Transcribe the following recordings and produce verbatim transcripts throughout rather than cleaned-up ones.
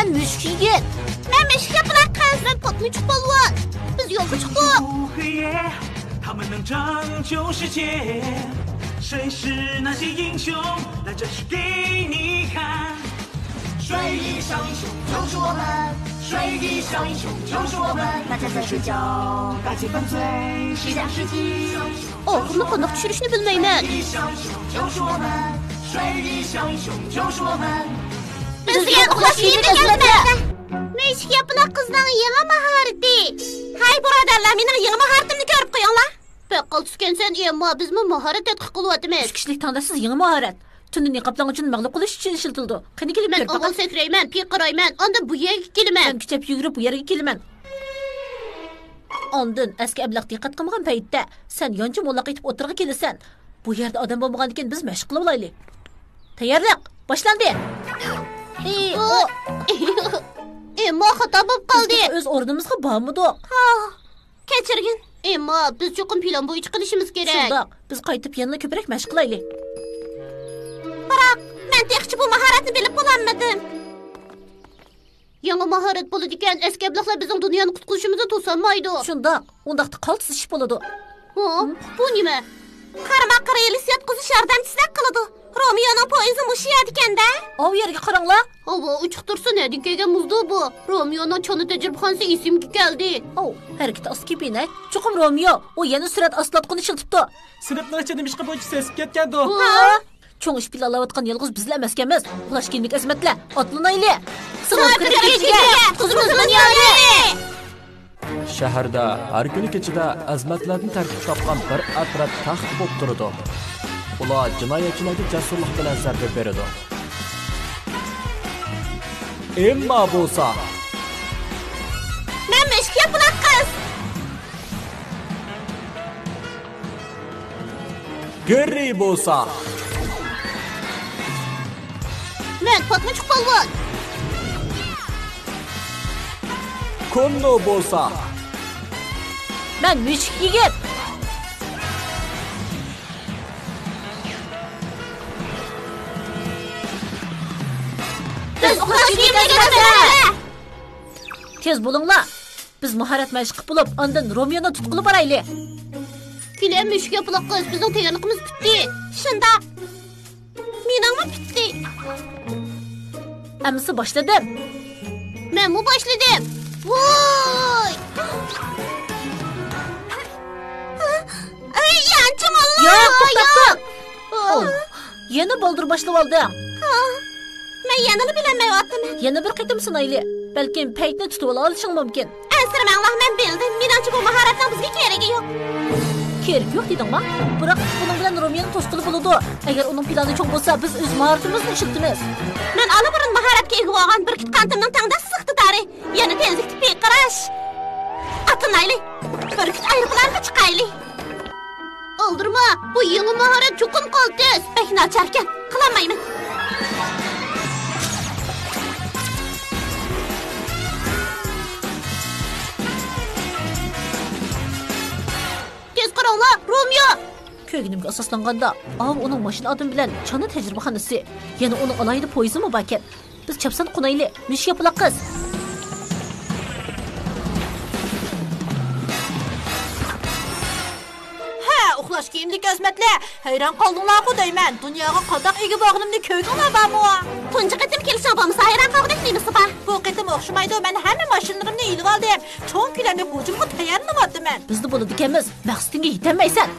مەن مۈشۈك يىگىت. مەن مۈشۈك ياپىلاق قىز. مەن پاتمىچۇق پالۋان. بىز يولغا چىقتۇق. 他们能拯救世界，谁是那些英雄？来，这是给你看。水里小英雄救是我们，水里小英雄救是我们。大家在睡觉，大气粉碎，西洋世纪。 ئاغزىمنى قانداق چۈشۈرۈشنى بىلمەيمەن. بىز دېگەن ئۇخلاش كىيىملىك ئەلۋەتتە. مۈشۈك ياپىلاق قىزنىڭ يېڭى ماھارىتى. ھەي، بۇرادەرلەر، مېنىڭ يېڭى ماھارىتىمنى كۆرۈپ قويۇڭلار. بەك قالتىسكەنسەن، ئەمما بىزمۇ ماھارەت تەتقىق قىلىۋاتىمىز. ئۈچ كىشىلىك تاڭدا سىز يېڭى ماھارەت. تۈندە نىقابلانغۇچىنى مەغلۇپ قىلىش ئۈچۈن ئىشلىتىلىدۇ. قېنى كېلىپ مەن كۆر ئاۋۋال پەقەت. سەكرەيمەن، پىرقىرايمەن، ئاندىن بۇ يەرگە كېلىمەن. مەن كۈچەپ يۈگۈرۈپ بۇ يەرگە كېلىمەن. ئاندىن ئەسكى ئەبلەخ دىققەت قىلمىغان پەيتتە، سەن يانچۇ مولا قېتىپ ئوتتۇرىغا كېلىسەن. بۇ يەردە ئادەم بولمىغاندىكىن بىز مەشىق قىلىۋالايلى. تەييارلىق باشلاندى. ئى، ئۇ. ئەمما خاتا بولۇپ قالدى. بىز تېخى ئۆز ئورنىمىزغا بارمىدۇق. ھا، كەچۈرگىن. ئەمما بىز چوقۇم پىلان بويىچە قىلىشىمىز كېرەك. شۇنداق. بىز قايتىپ يەنىلا كۆپرەك مەشىق قىلايلى. بىراق، مەن تېخىچە بۇ ماھارەتنى بىلىپ بولالمىدىم. يېڭى ماھارەت بولىدىكەن، ئەسكى ئەبلەخلەر بىزنىڭ دۇنيانى قۇتقۇزۇشىمىزنى توسالمايدۇ. شۇنداق. ئۇنداقتا قالتىس ئىش بولىدۇ. ھە؟ بۇ نېمە؟ قارىماققا رېلىس ياتقۇزۇش ياردەمچىسىدەك قىلىدۇ. رومېونىڭ پويىزى مۇشۇ يەردىكەن-دە. ئاۋۇ يەرگە قاراڭلار. ھاۋا ئوچۇق تۇرسا، نەدىن كەلگەن مۇزدۇ بۇ؟ رومېونىڭ چانا تەجرىبىخانىسى ئېسىمگە كەلدى. ئاۋۇ، ھەرىكىتى ئاستا كېپىينەي. چوقۇم رومېو. ئۇ يەنە سۈرئەت ئاستىلاتقۇنى ئىشلىتىپتۇ. سىنىپنىڭ ئىچىدە نېمىشقا بۇنچە سېسىپ كەتكەندۇ؟ ھا؟ چوڭ ئىش پىلانلاۋاتقان يالغۇز بىزلا ئەمەسكەنمىز. ئۇخلاش كىيىملىك ئەزىمەتلەر، ئاتلىنايلى! سىڭىپ كىرگىن ئىچىگە، قىزىمىز دۇنيانى! شەھەردە ھەر كۈنى كېچىدە ئەزىمەتلەردىن تەركىب تاپقان بىر ئەترەت تەخت بولۇپ تۇرىدۇ. ئۇلار جىنايەتچىلەرگە جەسۇرلۇق بىلەن زەربە بېرىدۇ. ئەمما بولسا، مەن مۈشۈك ياپىلاق قىز! گېررى بولسا، مەن پاتمىچۇق پالۋان. كوننو بولسا، مەن مۈشۈك يىگىت. بىز ئۇخلاش كىيىملىرىمىزنى. تېز بولۇڭلار! بىز ماھارەت مەشىق قىلىپ بولۇپ، ئاندىن رومېونى تۇتقىلى بارايلى. كېلە، مۈشۈك ياپىلاق قىز، بىزنىڭ تەييارلىقىمىز پۈتتى. شۇنداق. مېنىڭمۇ پۈتتى. ئەمىسە باشلىدىم. مەنمۇ باشلىدىم. ۋوي! ئەي، يانچۇ موللا! ياق، توختاپ تۇر! ئوھ، يەنە بالدۇر باشلىۋالدىڭ. ھا، مەن يەنىلا بىلەلمەيۋاتىمەن. يەنە بىر قېتىم سىنايلى. بەلكىم پەيتنى تۇتۇۋالالىشىڭ مۇمكىن. ئەنسىرىمەڭلار، مەن بىلدىم. مېنىڭچە، بۇ ماھارەتنىڭ بىزگە كېرىكى يوق. كېرىكى يوق دېدىڭما؟ بىراق بۇنىڭ بىلەن رومېونى توسقىلى بولىدۇ. ئەگەر ئۇنىڭ پىلانى چوڭ بولسا، بىز ئۆز ماھارىتىمىزنى ئىشلىتىمىز. مەن ئاللىبۇرۇن ماھارەتكە ئىگە بولغان بۈركۈت قانىتىمنىڭ تەڭداش ئىقتىدارى. يەنە تېزلىكتە پىرقىراش. ئاتلىنايلى. بۈركۈت ئايروپىلانغا چىقايلى. ئالدىرىما، بۇ يېڭى ماھارەت چوقۇم قالتىس. بەك ناچاركەن، قىلالمايمەن. تېز قاراڭلار، رومېو! كۆرگىنىمگە ئاساسلانغاندا، ئاۋۇ ئۇنىڭ ماشىنا ئادىمى بىلەن چانا تەجرىبىخانىسى، يەنە ئۇنىڭ ئالاھىدە پويىزىمۇ باركەن. بىز چاپسان قونايلى، مۈشۈك ياپىلاق قىز. ھە، ئۇخلاش كىيىملىك ئەزىمەتلەر، ھەيران قالدىڭلارغۇ دەيمەن، دۇنياغا قانداق ئىگە بولغىنىمنى كۆردۈڭلار بارمۇ؟ تۇنجى قېتىم كېلىشىڭ بولمىسا ھەيران قالغۇدەك نېمىسى بار؟ بۇ قېتىم ئوخشىمايدۇ، مەن ھەممە ماشىنىلىرىمنى ئېلىۋالدىم، چوڭ كۆلەملىك ھۇجۇمغا تەييارلىنىۋاتىمەن. بىزلا بولىدىكەنمىز، مەقسىتىڭگە يېتەلمەيسەن.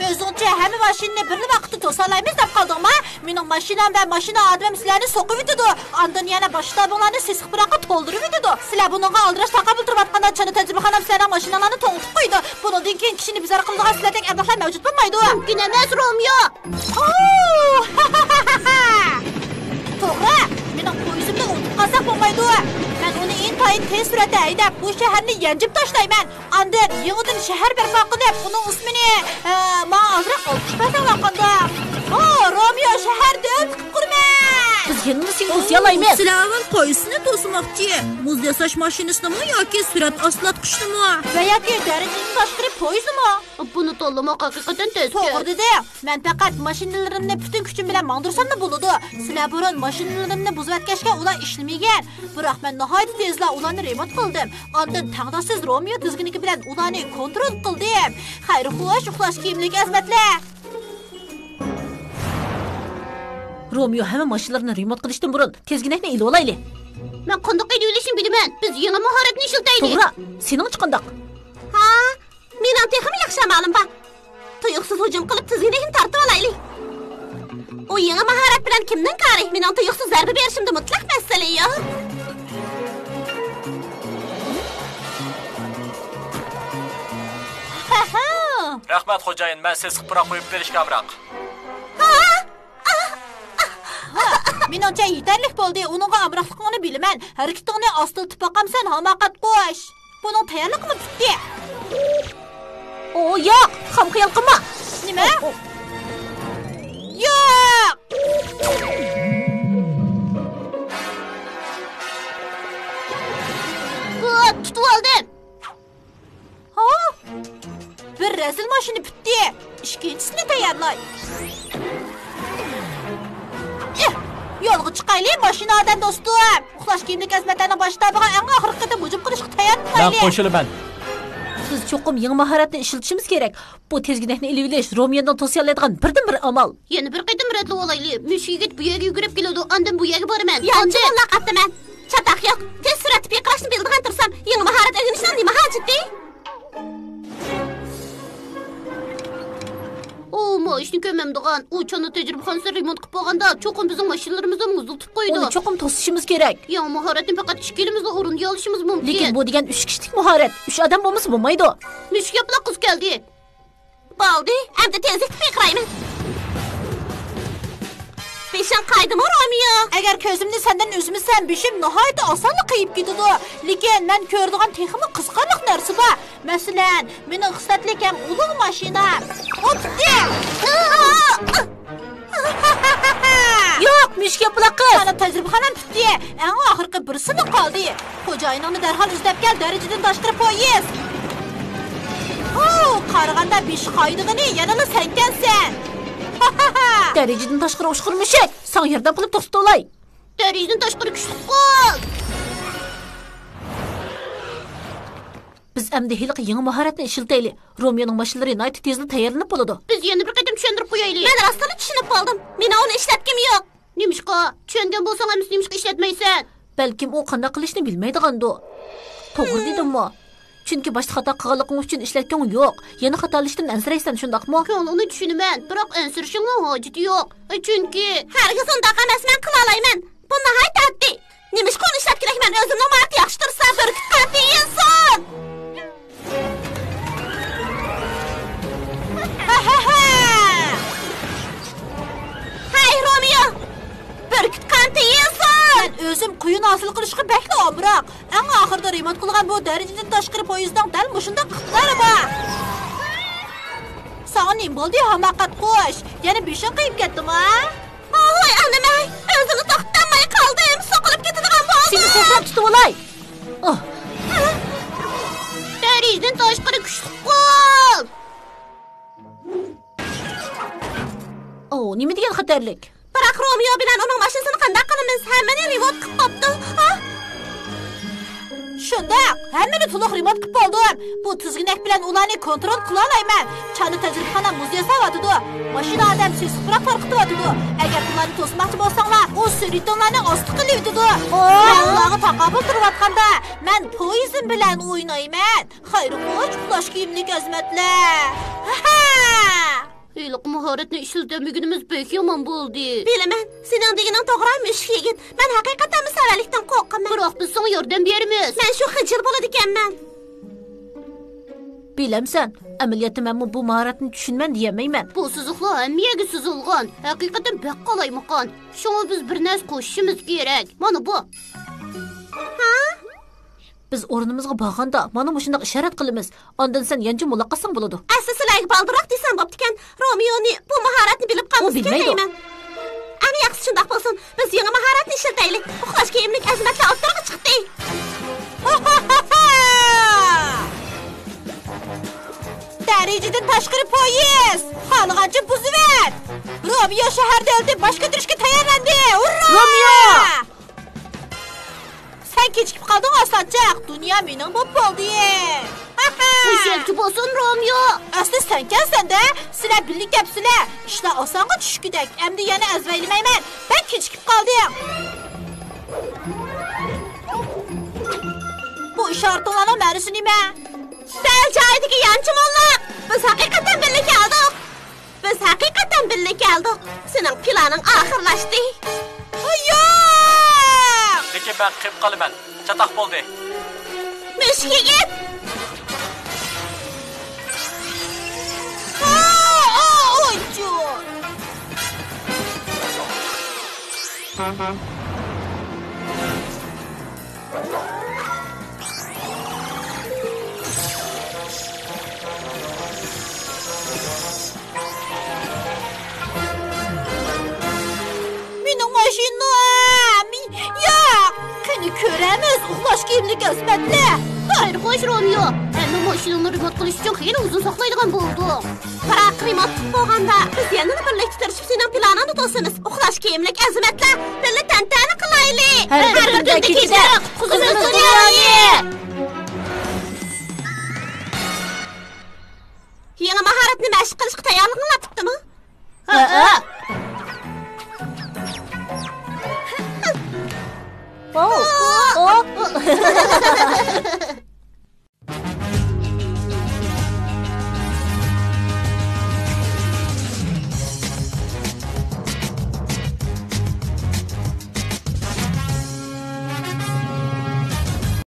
ئۆزۈڭچە ھەممە ماشىنىنى بىرلا ۋاقىتتا توسالايمىز دەپ قالدىڭما؟ مېنىڭ ماشىنام ۋە ماشىنا ئادىمىم سىلەرنى سوقۇۋېتىدۇ. ئاندىن يەنە باشقا ئادەملەرنى سېسىق پۇراققا تولدۇرۇۋېتىدۇ. سىلەر بۇنىڭغا ئالدىراش تاقابىل تۇرۇۋاتقاندا، چانا تەجرىبىخانام سىلەرنىڭ ماشىناڭلارنى توڭلىتىپ قويىدۇ. بۇنىڭدىن كېيىن كىشىنى بىزار قىلىدىغان سىلەردەك ئەبلەخلەر مەۋجۇت بولمايدۇ. مۇمكىن ئەمەس، رومېو! توغرا، مېنىڭ پويىزىمنى ئۇنتۇپ قالساق بولمايدۇ. مەن ئۇنى ئىنتايىن تېز سۈرئەتتە ھەيدەپ، بۇ شەھەرنى يانجىپ تاشلايمەن. ئاندىن يېڭىدىن شەھەر بەرپا قىلىپ، ئۇنىڭ ئىسمىنى، ئە، ماڭا ئازراق ئالقىش بەرسەڭلار قانداق؟ ھو، رومېو، شەھەر دۆلىتى قىلىپ قۇرىمەن! بىز يەنىلا سېنى توسۇيالايمەن. سىلەر ئاۋۋال قايسىسىنى توسىماقچى؟ مۇز ياساش ماشىنىسىنىمۇ ياكى سۈرئەت ئاستىلاتقۇچىنىمۇ؟ ۋە ياكى دەرىجىدىن تاشقىرى پويىزنىمۇ؟ بۇنى تاللىماق ھەقىقەتەن تەسكە. توغرا دېدىڭ. مەن پەقەت ماشىنىلىرىمنى پۈتۈن كۈچۈم بىلەن ماڭدۇرساملا بولىدۇ. سىلەر بۇرۇن ماشىنىلىرىمنى بۇزۇۋەتكەچكە ئۇلار ئىشلىمىگەن. بىراق مەن ناھايىتى تېزلا ئۇلارنى رېمونت قىلدىم. ئاندىن تەڭداشسىز رومىيو تىزگىنلىكى بىلەن ئۇلارنى كونترول قىلدىم. خەير خوش، ئۇخلاش كىيىملىك ئەزىمەتلەر. رومىيو ھەممە ماشىنىلارنى رېمونت قىلىشتىن بۇرۇن تىزگىنەكنى ئېلىۋالايلى. مەن قانداق ئېلىۋېلىشنى بىلىمەن. بىز يېڭى ماھارەتنى ئىشلىتەيلى. توغرا، سېنىڭچە قانداق؟ ھا، مېنىڭ تېخىمۇ ياخشى ئامالىم بار. تۇيۇقسىز ھۇجۇم قىلىپ تىزگىنەكنى تارتىۋالايلى. ئۇ يېڭى ماھارەت بىلەن كىمنىڭ كارى؟ مېنىڭ تۇيۇقسىز زەربە بېرىشىمدە مۇتلەق مەسىلە يوق. رەھمەت خوجايىن، مەن سېسىق پۇراق قويۇپ بېرىشكە ئامراق. مېنىڭچە يېتەرلىك بولدى، ئۇنىڭغا ئامراقلىقىڭنى بىلىمەن. ھەرىكىتىڭنى ئاستىلىتىپ باقامسەن، ھاماقەتقۇچ. بۇنىڭ تەييارلىقىمۇ پۈتتى. ئو ياق، خام خىيال قىلما. نېمە؟ ياق! ۋاي، تۇتۇۋالدىم. ھا؟ بىر رەزىل ماشىنا پۈتتى. ئىككىنچىسىنى تەييارلاي. ئېھ، يولغا چىقايلى، ماشىنا ئادەم دوستۇم. ئۇخلاش كىيىملىك ئەزىمەتلەرنىڭ باش شتابىغا ئەڭ ئاخىرقى قېتىم ھۇجۇم قىلىشقا تەييارلىنايلى. مەن قوشۇلىمەن. بىز چوقۇم يېڭى ماھارەتنى ئىشلىتىشىمىز كېرەك. بۇ تىزگىنەكنى ئېلىۋېلىش رومىيونىڭ توسۇيالايدىغان بىردىنبىر ئامال. يەنە بىر قېتىم رەتلىۋالايلى. مۈشۈك يىگىت بۇ يەرگە يۈگۈرۈپ كېلىدۇ، ئاندىن بۇ يەرگە بارىمەن. يانچۇ ئاندىن موللاق ئاتتىمەن. چاتاق يوق. تېز سۈرئەتتە پىرقىراشنى بىلىدىغان تۇرسام، يېڭى ماھارەت ئۆگىنىشنىڭ نېمە ھاجىتى؟ ئۇ ماشىنا كۆمەمدىغان، ئۇ چانا تەجرىبىخانىسىنى رېمونت قىلىپ بولغاندا، چوقۇم بىزنىڭ ماشىنىلىرىمىزنى مۇزلىتىپ قويىدۇ. ئۇنى چوقۇم توسۇشىمىز كېرەك. يېڭى ماھارەتنى پەقەت ئىككىلىمىزلا ئورۇندىيالىشىمىز مۇمكىن. لېكىن بۇ دېگەن ئۈچ كىشىلىك ماھارەت، ئۈچ ئادەم بولمىسا بولمايدۇ. مۈشۈك ياپىلاق قىز كەلدى. بولدى، ئەمدى تېزلىكتە پىرقىرايمەن. بېشىڭ قايدىمۇ، رومىيو؟ ئەگەر كۆزۈمنى سەندىن ئۈزمىسەم، بېشىم ناھايىتى ئاسانلا قېيىپ كېتىدۇ. لېكىن مەن كۆرىدىغان تېخىمۇ قىزىقارلىق نەرسە بار. مەسىلەن، مېنىڭ خىسلەتلىكىم ئۇلۇغ ماشىنا. ئوپتى! ياق، مۈشۈك ياپىلاق قىز! مانا تەجرىبىخانام پۈتتى. ئەڭ ئاخىرقى بىرسىلا قالدى. خوجايىنىڭنى دەرھال ئىزدەپ كەل، دەرىجىدىن تاشقىرى پويىز. ھو، قارىغاندا بېشى قايىدىغىنى يەنىلا سەنكەنسەن. دەرىجىدىن تاشقىرى ئۇچقۇر مۈشۈك، ساڭا ياردەم قىلىپ توختىتىۋالاي. دەرىجىدىن تاشقىرى كۈچلۈك قول. بىز ئەمدى ھېلىقى يېڭى ماھارەتنى ئىشلىتەيلى. رومىيونىڭ ماشىنىلىرى ناھايىتى تېزلا تەييارلىنىپ بولىدۇ. بىز يەنە بىر قېتىم چۈشەندۈرۈپ قويايلى. مەن راستلا چۈشىنىپ بولدۇم. مېنىڭ ئۇنى ئىشلەتكۈم يوق. نېمىشقا؟ چۈشەنگەن بولساڭ ئەمىسە نېمىشقا ئىشلەتمەيسەن؟ بەلكىم ئۇ قانداق قىلىشنى بىلمەيدىغاندۇ. توغرا دېدىممۇ؟ چۈنكى باشتا خاتا قىلغانلىقىڭ ئۈچۈن ئىشلەتكۈڭ يوق. يەنە خاتالىشىشتىن ئەنسىرەيسەن، شۇنداقمۇ؟ كۆڭلۈڭنى چۈشىنىمەن، بىراق ئەنسىرىشىڭنىڭ ھاجىتى يوق. چۈنكى ھەرگىز ئۇنداق ئەمەس، مەن قىلالايمەن. بۇ ناھايىتى ئاددىي. نېمىشقا ئۇنى ئىشلەتكۈدەك؟ مەن ئۆزۈمنىڭ ماھارىتى ياخشى تۇرسا، بۈركۈت قانىتى يېيىلسۇن! ھەي، رومىيو! بۈركۈت قانىتى يېيىلسۇن! مەن ئۆزۈم قۇيۇن ھاسىل قىلىشقا بەكلا ئامراق. ئەڭ ئاخىرىدا رېمونت قىلغان بۇ دەرىجىدىن تاشقىرى پويىزنىڭ دەل مۇشۇنداق ئىقتىدارى بار. ساڭا نېمە بولدى، ھاماقەت قۇش؟ يەنە بېشىڭ قېيىپ كەتتىمۇ؟ ھوي، ئانىمەي، ئۆزۈمنى توختىتالماي قالدىم، سوقۇلۇپ كېتىدىغان بولدۇم. سېنى سەكرەپ تۇتۇۋالاي. ئوھ. دەرىجىدىن تاشقىرى كۈچلۈك قول. ئوۋ، نېمە دېگەن خەتەرلىك. بىراق رومىيو بىلەن ئۇنىڭ ماشىنىسىنى قانداق قىلىمىز؟ ھەممىنى رېمونت قىلىپ بوپتۇ. ھا؟ شۇنداق، ھەممىنى تولۇق رېمونت قىلىپ بولدۇم. بۇ تىزگىنەك بىلەن ئۇلارنى كونترول قىلالايمەن. چانا تەجرىبىخانا مۇز ياساۋاتىدۇ. ماشىنا ئادەم سېسىق پۇراق تارقىتىۋاتىدۇ. ئەگەر ئۇلارنى توسىماقچى بولساڭلار، ئۇ سۈرىتىڭلارنى ئاستا قىلىۋېتىدۇ. مەن ئۇلارغا تاقابىل تۇرۇۋاتقاندا، مەن پويىزىم بىلەن ئوينايمەن. خەير خوش، ئۇخلاش كىيىملىك ئەزىمەتلەر. ھەھە! ھېلىقى ماھارەتنى ئىشلىتەلمىگىنىمىز بەك يامان بولدى. بىلىمەن، سېنىڭ دېگىنىڭ توغرا، مۈشۈك يىگىت. مەن ھەقىقەتەنمۇ سەۋەنلىكتىن قورقىمەن. بىراق بىز ساڭا ياردەم بېرىمىز. مەن شۇ خىجىل بولىدىكەنمەن. بىلەمسەن، ئەمەلىيەتتە مەنمۇ بۇ ماھارەتنى چۈشىنىمەن دېيەلمەيمەن. بۇ سىزىقلار ھەممە يەرگە سىزىلغان. ھەقىقەتەن بەك قالايمىقان. شۇڭا بىز بىر نەرسە قوشۇشىمىز كېرەك. مانا بۇ. ھا؟ بىز ئورنىمىزغا بارغاندا مانا مۇشۇنداق ئىشارەت قىلىمىز. ئاندىن سەن يانچۇ مۇلاقاتساڭ بولىدۇ. ئەسلى سىلەرگە بالدۇراق دېسەم بوپتىكەن. رومىيونى بۇ ماھارەتنى بىلىپ قالمىسىكەن دەيمەن. ئەمە ياخشى، شۇنداق بولسا. بىز يېڭى ماھارەتنى ئىشلىتەيلى. ئۇخلاش كىيىملىك ئەزىمەتلەر ئوتتۇرىغا چىقتى. دەرىجىدىن تاشقىرى پويىز! خالىغانچە بۇزۇۋەت! رومىيو شەھەر دۆلىتى باش كۆتۈرۈشكە تەييارلاندى! ھۇررا! رومىيو! سەن كېچىكىپ قالدىڭ، ئاسانچاق. دۇنيا مېنىڭ بولۇپ بولدى. خۇشيەكچى بولسۇن، رومىيو. ئەسلى سەنكەنسەن-دە، سىلەر بىللە كەپسىلە. ئىشلار ئاسانغا چۈشكۈدەك. ئەمدى يەنە ئەزۋەيلىمەيمەن. بەك كېچىكىپ قالدىڭ. بۇ ئىشارىتىڭلارنىڭ مەنىسى نېمە؟ دەل جايىدىكى يانچۇ موللاق. بىز ھەقىقەتەن بىللە كەلدۇق. بىز ھەقىقەتەن بىللە كەلدۇق. سېنىڭ پىلانىڭ ئاخىرلاشتى. ياق! لېكىن مەن قېلىپ قالىمەن. چاتاق بولدى. مۈشۈك يىگىت! ئا، ئا، ئويچۇ! مېنىڭ ماشىنام! ياق! قېنى كۆرەمىز، ئۇخلاش كىيىملىك ئەزىمەتلەر! خەير خوش، رومىيو! ئەمما ماشىنىنى رېمونت قىلىش ئۈچۈن خېلى ئۇزۇن ساقلايدىغان بولدۇق. بىراق، رېمونتلۇق بولغاندا، بىز يەنىلا بىرلىكتە تىرىشىپ سېنىڭ پىلانىڭنى توسىمىز. ئۇخلاش كىيىملىك ئەزىمەتلەر، بىللە تەنتەنە قىلايلى! ھەر بىر كۈندە كېچىدە قۇتقۇزىمىز دۇنيانى! يېڭى ماھارەتنى مەشىق قىلىشقا تەييارلىقىڭلار پۈتتىمۇ؟ ھەئە،